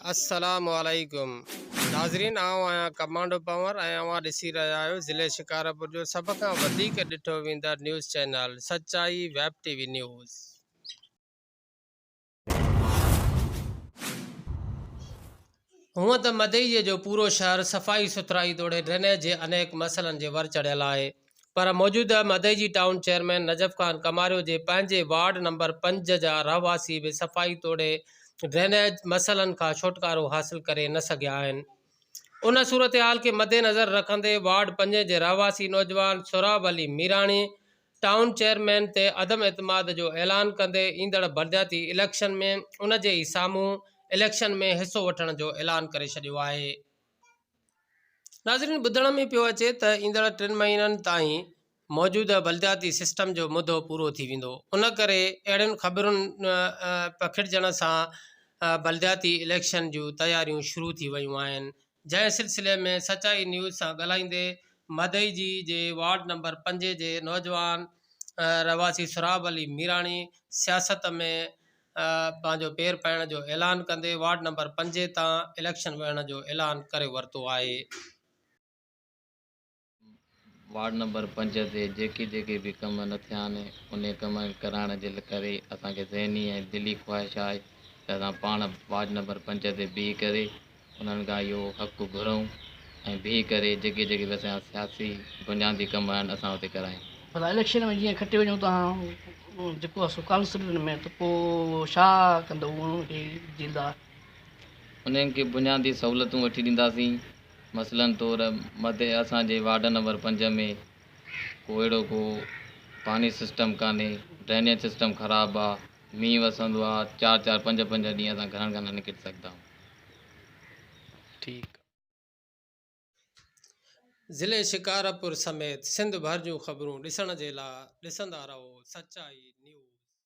السلام عليڪم ناظرين آئون آهيان ڪمانڊو پنور ۽ اوهان ڏسي رهيا آهيو ضلعي شڪارپور جو سڀ کان وڌيڪ ڏٺو ويندڙ news channel Sachai web T V news. هونء ته مدئجي جو پورو شهر صفائي سٿرائي توڙي ڊرينيج جي انيڪ مسئلن جي ور چڙهيل آهي پر موجوده مدئجي ٽائون چيئرمين نجف خان ڪماريو جي پنهنجي وارڊ نمبر پنج جا رهواسي به صفائي توڙي ڊرينيج مسئلن کان ڇوٽڪارو حاصل ڪري نه سگهيا آهن ان صورتحال کي مدنظر رکندي وارڊ پنجين جي رهواسي نوجوان سهراب علي ميراڻي ٽائون چيئرمين تي عدم اعتماد جو اعلان ڪندي ايندڙ بلدياتي اليڪشن ۾ ان جي ئي سامهون اليڪشن ۾ حصو وٺڻ جو اعلان ڪري ڇڏيو آهي. ناظرين ٻڌڻ ۾ پيو اچي ته ايندڙ ٽن مهينن تائين موجوده بلدياتي سسٽم جو مدو پورو ٿي ويندو ان ڪري اهڙين خبرن پکڙجڻ سان بلدياتي اليڪشن جون تياريون شروع ٿي ويون آهن جنهن سلسلي ۾ سچائي نيوز سان ڳالهائيندي مدئجي جي وارڊ نمبر پنج جي نوجوان رهواسي سهراب علي ميراڻي سياست ۾ پنهنجو پير پائڻ جو اعلان ڪندي وارڊ نمبر پنج تان اليڪشن وڙهڻ جو اعلان ڪري ورتو آهي. وارڊ نمبر پنج تي جيڪي جيڪي به ڪم نه ٿيا آهن انهي ڪم ڪرائڻ جي ڪري اسان کي ذهني ۽ دلي خواهش آهي ته اسان پاڻ وارڊ نمبر پنج تي بيهي ڪري انهن کان اهو حق گهرون ۽ بيهي ڪري جيڪي جيڪي به اسان جا سياسي بنيادي ڪم آهن اسان اتي ڪرايون. ڀلا اليڪشن ۾ جيئن کٽي وڃو توهان جيڪو آهي سو ڪائونسلرن ۾ ته پوء ڇا ڪندو انهن کي ڏيندا؟ انهن کي بنيادي سهولتون وٺي ڏينداسين. مثلاً طور مدي اسان جي وارڊ نمبر پنج ۾ ڪو اهڙو ڪو پاني سسٽم ڪانهي ڊرينيج سسٽم خراب آ مينهن وسندو آ چار چار پنج پنج ڏينهن اسان گهرن کان نه نڪري سگهندا آهيون. ٺيڪ. ضلعي شڪارپور سميت سنڌ ڀر جون خبرون ڏسڻ جي لا ڏسندا رهو سچائي نيوز.